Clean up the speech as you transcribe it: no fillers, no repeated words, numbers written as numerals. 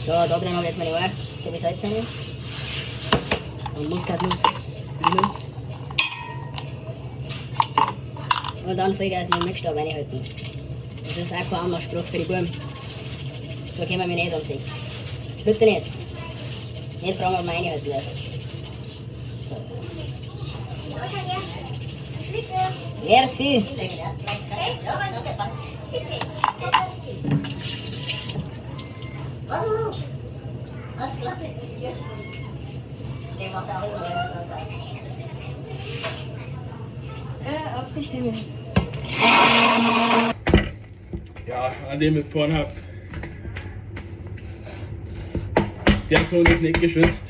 So, da drin habe ich jetzt meine Eier. Gebe ich Salz rein. Und Muskatnuss, Nuss. Und dann Vollgas mit dem Mixstab reinhalten. Das ist auch kein Anmachspruch für die Buben. So können wir mich nicht ansehen. Bitte nicht. Nicht fragen, ob wir reinhalten dürfen. So. Merci. Ja, auf die Stimme. Ja, an dem mit Pornhub. Der Ton ist nicht geschützt.